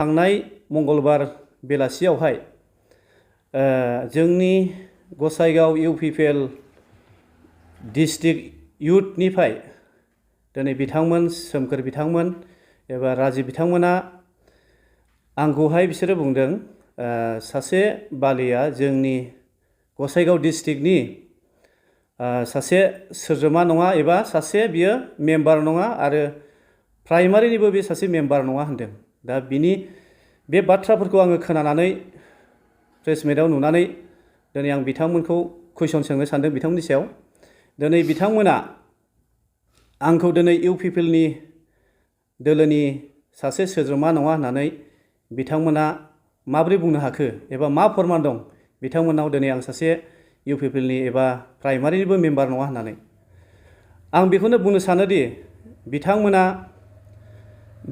थांनाय मंगलबार बेलासियावहाय जोंनि गसाइगाव इउपिपिएल डिस्ट्रिक्ट इयुथनिफ्राय दिनै बिथांमोन सोमखोर बिथांमोन एबा राजीब बिथांमोना आंखौहाय बिसोरो बुंदों सासे बालिया जोंनि गसाइगाव डिस्ट्रिक्टनि सासे सोद्रोमा नङा एबा सासे बियो मेम्बार नङा आरो प्राइमारिनिबो बे सासे मेम्बार नङा होनदों। दा बिनि बे बाथ्राफोरखौ आङो खोनानानै प्रेस मिटआव नुनानै दिनै आं बिथांमोनखौ कुइसन सोंनो सानदों बिथांमोननि सायाव। दिनै बिथांमोना आंखौ दिनै इउपिपिएलनि दोलोनि सासे सोद्रोमा नङा होननानै बिथांमोना माबोरै बुंनो हाखो एबा मा फोरमान दं बिथांमोनाव दिनै आं सासे इउपिपिएलनि एबा प्राइमारिनिबो मेम्बार नङा होननानै। आं बेखौनो बुंनो सानोदि बिथांमोना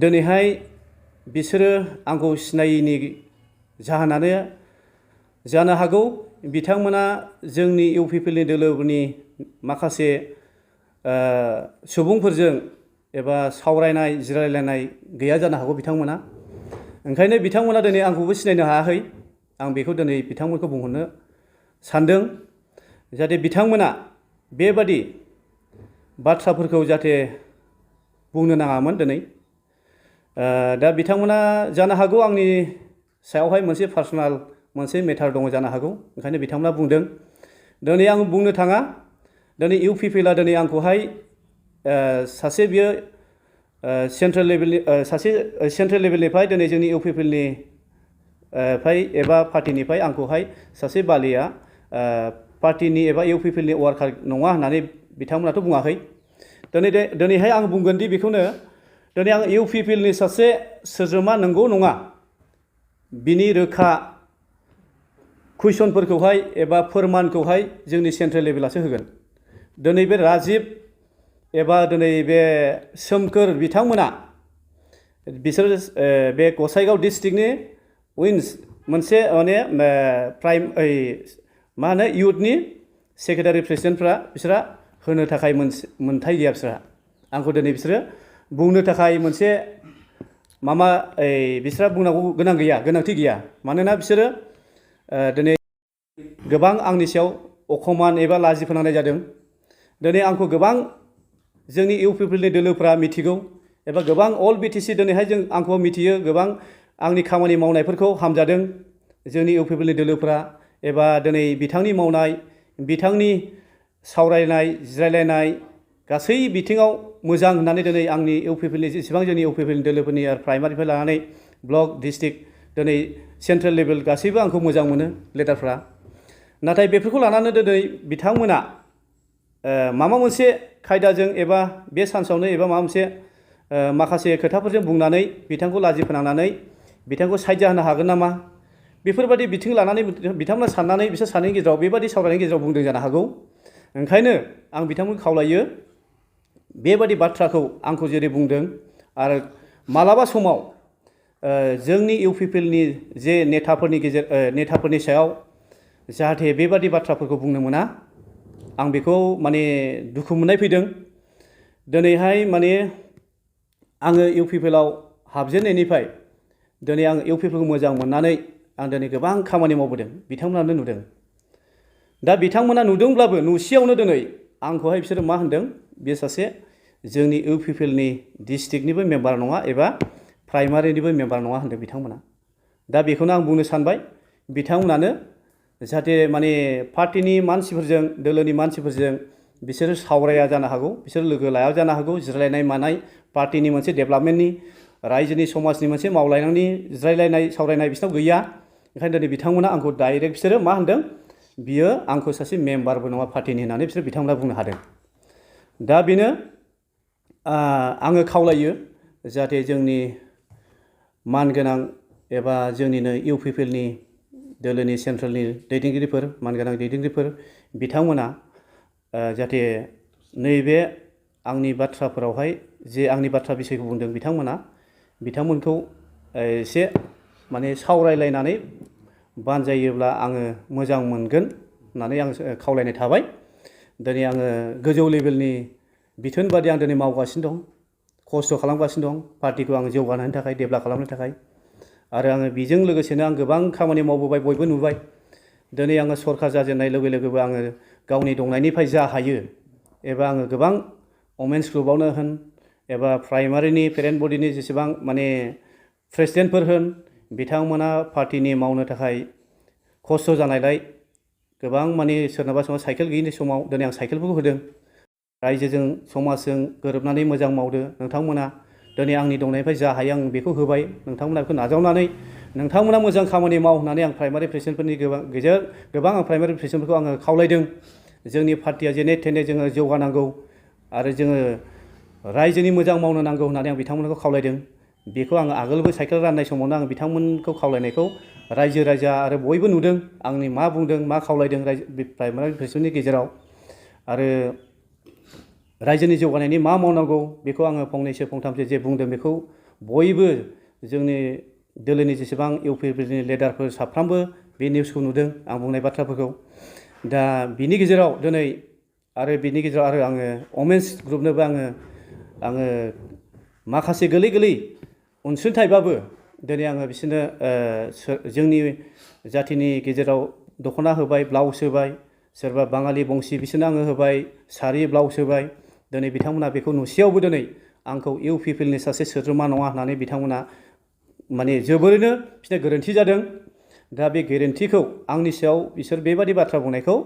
दिनैहाय बिसोरो आंखौ सिनायिनि जाहोनानो जानो हागौ बिथांमोना जोंनि इउपिपिएलनि दोलोनि माखासे सुबुंफोरजों एबा सावरायनाय जिरायलायनाय गैया जानो हागौ बिथांमोना। ओंखायनो बिथांमोना दिनै आंखौबो सिनायनो हायाखै। आं बेखौ दिनै बिथांमोनखौ बुंहरनो सानदों जाहाथे बिथांमोना बेबादि बाथ्राफोरखौ जाहाथे बुंनो नाङामोन दिनै। दा बिथांमोना जानो हागौ आंनि सायावहाय मोनसे पार्सनेल मोनसे मेटार दङ जानो हागौ। ओंखायनो बिथांमोना बुंदों। दिनै आं बुंनो थाङा दिनै इउपिपिएलआ दिनै आंखौहाय सासे बियो सेन्ट्रेल लेभेलनि सासे सेन्ट्रेल लेभेलनिफ्राय दिनै जोंनि इउपिपिएलनि फाय एबा पार्टिनिफ्राय आंखौहाय सासे बालिया पार्टिनि एबा इउपिपिएलनि वार्कार नङा होननानै बिथांमोनाथ' बुङाखै। दिनैहाय आं बुंगोन दि बेखौनो दिनै आं इउपिपिएलनि सासे सोद्रोमा नंगौ नङा बिनि रोखा कुइसनफोरखौहाय एबा फोरमानखौहाय जोंनि सेन्ट्रेल लेभेलासो होगोन। दिनै बे राजीब एबा दिनै बे सोमखोर बिथांमोना बिसोर बे गसाइगाव डिस्ट्रिक्टनि मोनसे माने मा होनो इयुथनि सेक्रेटारि प्रेसिडेन्टफ्रा बिसोरहा होनो थाखाय मोनथाय गैया बिसोरहा। आंखौ दिनै बिसोरो बुंनो थाखाय मोनसे माबा बिसोरहा बुंनांगौ गोनांथि गैया। मानोना बिसोरो दिनै गोबां आंनि सायाव अखमान एबा लाजि फोनांनाय जादों। दिनै आंखौ गोबां जोंनि इउपिपिएलनि दोलोफ्रा मिथिगौ एबा गोबां अल बिटिसि दिनैहाय आंखौ मिथियो। गोबां आंनि खामानि मावनायफोरखौ हामजादों जोंनि इउपिपिएलनि दोलोफ्रा एबा दिनै बिथांनि मावनाय बिथांनि सावरायनाय जिरायलायनाय गासै बिथिङाव मोजां होननानै दिनै आंनि इउपिपिएलनि जेसेबां जोंनि इउपिपिएलनि दोलोफोरनि आरो प्राइमारिनिफ्राय लानानै ब्लक डिस्ट्रिक्ट दिनै सेन्ट्रेल लेभेल गासैबो आंखौ मोजां मोनो लिडारफ्रा। नाथाय बेफोरखौ लानानै दिनै बिथांमोना माबा मोनसे खायदाजों एबा बे सान्सआवनो एबा माबा मोनसे माखासे खोथाफोरजों बुंनानै बिथांखौ लाजि फोनांनानै बिथांखौ साइड जाहोनो हागोन नामा बेफोरबायदि बिथिं लानानै बिथांमोना साननानै बिसोर सानैनि गेजेराव बेबादि सावरायनायनि गेजेराव बुंदों जानो हागौ। ओंखायनो आं बिथांमोनखौ खावलायो बेबादि बाथ्राखौ आंखौ जेरै बुंदों आरो मालाबा समाव जोंनि इउपिपिएलनि जे नेताफोरनि सायाव जाहाथे बेबादि बाथ्राफोरखौ बुंनो मोना आं बेखौ माने दुखु मोननाय फैदों। दिनैहाय माने आङो इउपिपिएलआव हाबजेननायनिफ्राय दिनै आं इउपिपिएलखौ मोजां मोननानै आं दिनै गोबां खामानि मावबोदों बिथांमोनानो नुदों। दा बिथांमोना नुदोंब्लाबो नुसेयावनो दिनै आंखौहाय बिसोरो मा होनदों बे सासे जोंनि इउपिपिएलनि डिस्ट्रिक्टनिबो मेम्बार नङा एबा प्राइमारिनिबो मेम्बार नङा होनदों बिथांमोना। दा बेखौनो आं बुंनो सानबाय बिथांमोनानो जाहाथे माने पार्टिनि मानसिफोरजों दोलोनि मानसिफोरजों बिसोरो सावराया जानो हागौ बिसोर लोगो लाया जानो हागौ जिरायलायनाय मानाय पार्टिनि मोनसे डेभेलपमेन्टनि रायजोनि समाजनि मोनसे मावलायनायनि जिरायलायनाय सावरायनाय बिसोरनाव गैया। ओंखायनो दिनै बिथांमोना आंखौ डाइरेक्ट बिसोरो मा होनदों बियो आंखौ सासे मेम्बारबो नङा पार्टिनि होननानै बिसोर बिथांमोना बुंनो हादों। दा बेनो आङो खावलायो जाहाथे जोंनि मानगोनां एबा जोंनिनो इउपिपिएलनि दोलोनि सेन्ट्रेलनि दैदेनगिरिफोर मानगोनां दैदेनगिरिफोर बिथांमोना जाहाथे नैबे आंनि बाथ्राफोरावहाय जे आंनि बाथ्रा बिसयखौ बुंदों बिथांमोनखौ एसे माने सावरायलायनानै बानजायोब्ला आङो मोजां मोनगोन होननानै आं खावलायनाय थाबाय। दिनै आङो गोजौ लेभेलनि बिथोन बादि आं दिनै मावगासिनो दं खस्थ' खालामगासिनो दं पार्टिखौ आं जौगानायनि थाखाय डेभेलप खालामनो थाखाय। आरो आङो बेजों लोगोसेनो आं गोबां खामानि मावबोबाय, बयबो नुबाय। दिनै आङो सरकार जाजेननाय लोगो लोगोबो आङो गावनि दंनायनिफ्राय जा हायो एबा आङो गोबां वमेन्स ग्रुपआवनो होन एबा प्राइमारिनि पेरेन्ट बडिनि जेसेबां माने प्रेसिडेन्टफोर होन, बिथांमोना पार्टिनि मावनो थाखाय खस्थ' जानायलाय गोबां माने सोरनाबा साइकेल गैयिनि समाव दिनै आं साइकेलफोरखौ होदों। रायजोजों समाजजों गोरोबनानै मोजां मावदो नोंथांमोना। दिनै आंनि दंनायनिफ्राय जा हायो आं बेखौ होबाय, नोंथांमोना बेखौ नाजावनानै नोंथांमोना मोजां खामानि माव होननानै आं प्राइमारि प्रेसिडेन्टफोरनि गोबां आं प्राइमारि प्रेसिडेन्टफोरखौ आङो खावलायदों। जोंनि पार्टिया जेने थेने जोङो जौगानांगौ आरो जोङो रायजोनि मोजां मावनो नांगौ होननानै आं बिथांमोनखौ खावलायदों। बेखौ आङो आगोलबो साइकेल राननाय समावनो आङो बिथांमोनखौ खावलायनायखौ रायजो राजा आरो बयबो नुदों। आंनि मा बुंदों मा खावलायदों प्राइमारि प्रेसिडेन्टनि गेजेराव आरो रायजोनि जौगानायनि मा मावनांगौ बेखौ आङो फंनैसो फंथामसो जे बुंदों बेखौ बयबो जोंनि दोलोनि जेसेबां इउपिपिएलनि लिडारफोर साफ्रामबो बे निउसखौ नुदों आं बुंनाय बाथ्राफोरखौ। दा बिनि गेजेराव दिनै आरो बिनि गेजेराव आरो आङो वमेन्स ग्रुपनोबो आङो माखासे गोरलै अनसुंथाइबाबो दिनै आङो बिसोरनो जोंनि जाथिनि गेजेराव दख'ना होबाय, ब्लाउस होबाय, सोरबा बाङालि बंसि बिसोरनो आङो होबाय, सारि ब्लाउस होबाय। दिनै बिथांमोना बेखौ नुसेयावबो दिनै आंखौ इउपिपिएलनि सासे सोद्रोमा नङा होननानै बिथांमोना माने जोबोरैनो बिसोरना गोरोन्थि जादों। दा बे गोरोन्थिखौ आंनि सायाव बिसोर बेबादि बाथ्रा बुंनायखौ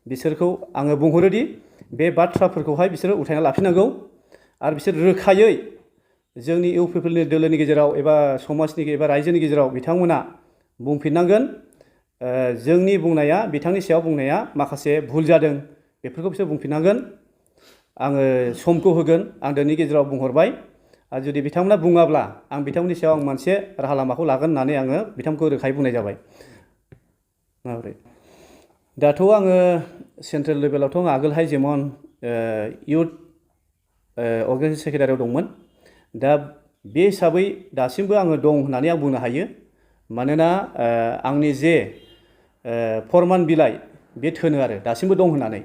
बिसोरखौ आङो बुंहरोदि बे बाथ्राफोरखौहाय बिसोरो उथायना लाफिननांगौ आरो बिसोर रोखायै जोंनि इउपिपिएलनि दोलोनि गेजेराव एबा समाजनि एबा रायजोनि गेजेराव बिथांमोना बुंफिननांगोन जोंनि बुंनाया बिथांनि सायाव बुंनाया माखासे भुल जादों, बेफोरखौ बिसोर बुंफिननांगोन। आङो समखौ होगोन, आं दिनैनि गेजेराव बुंहरबाय। आरो जुदि बिथांमोना बुङाब्ला आं बिथांमोननि सायाव आं मोनसे राहा लामाखौ लागोन होननानै आङो बिथांमोनखौ रोखायै बुंनाय जाबाय। माबोरै दाथ' आङो सेन्ट्रेल लेभेलावथ' आं आगोलहाय जेमन इउथ अर्गेनाइजेसन सेक्रेटारियाव दंमोन। दा बे हिसाबै दासिमबो आङो दं होननानै आं बुंनो हायो। मानोना आंनि जे फरमान बिलाइ बे थोनो आरो दासिमबो दं होननानै।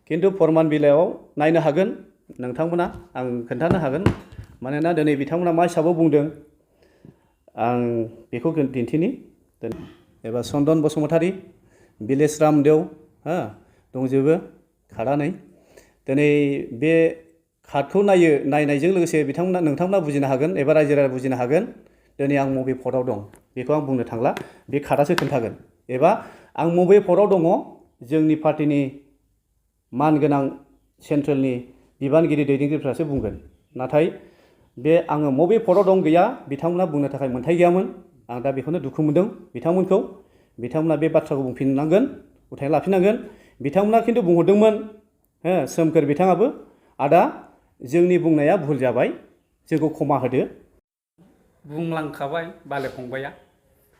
खिन्थु फरमान बिलाइयाव नायनो हागोन नोंथांमोना, आं खोन्थानो हागोन। मानोना दिनै बिथांमोना मा हिसाबाव बुंदों आं बेखौ दिन्थिनि। एबा चन्दन बसुमतारी, बिलेश रामदेव दंजोबो कार्डआनै। दिनै बे कार्डखौ नायनायजों लोगोसे नोंथांमोना बुजिनो हागोन एबा रायजो राजा बुजिनो हागोन दिनै आं बबे पदआव दं। बेखौ आं बुंनो थांला, बे कार्डआसो खोन्थागोन। एबा आं बबे पदआव दङ जोंनि पार्टिनि मानगोनां सेन्ट्रेलनि बिबानगिरि दैदेनगिरिफ्रासो बुंगोन। नाथाय बे आङो बबे पदआव दं गैया बिथांमोना बुंनो थाखाय मोन्थाय गैयामोन। आं दा बेखौनो दुखु मोनदों बिथांमोनखौ। बिथांमोना बे बाथ्राखौ बुंफिननांगोन, उथायना लाफिननांगोन। बिथांमोना खिन्थु बुंहरदोंमोन सोमखोर बिथाङाबो, आदा जोंनि बुंनाया भुल जाबाय, जोंखौ क्षमा होदो। बुंलांखाबाय बाले फंबाया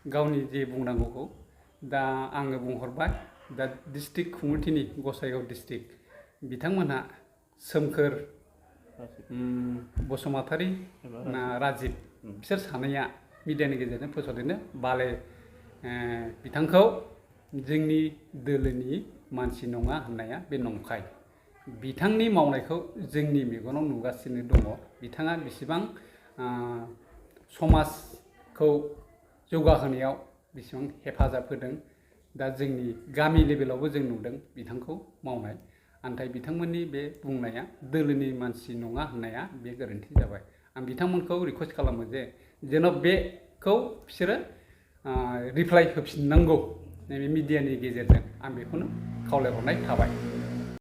गावनि जे बुंनांगौखौ। दा आङो बुंहरबाय। दा डिस्ट्रिक्ट कमिटिनि गसाइगाव डिस्ट्रिक्ट बिथांमोनहा सोमखोर बसुमतारी ना राजिब बिसोर सानैया मिडियानि गेजेरजों फोसावदेरनो बाले बिथांखौ जोंनि दोलोनि मानसि नङा होननाया बे नंखाय। बिथांनि मावनायखौ जोंनि मेगनाव नुगासिनो दङ। बिथाङा बेसेबां समाजखौ जौगाहोनायाव बेसेबां हेफाजाब होदों। दा जोंनि गामि लेभेलावबो जों नुदों बिथांखौ मावनाय। नाथाय बिथांमोननि बे बुंनाया दोलोनि मानसि नङा होननाया बे गोरोन्थि जाबाय। आं बिथांमोनखौ रिकुवेस्ट खालामो जे जेन' बेखौ बिसोरो रिप्लाइ होफिननांगौ नैबे मिडियानि गेजेरजों आं बेखौनो खावलायहरनाय थाबाय।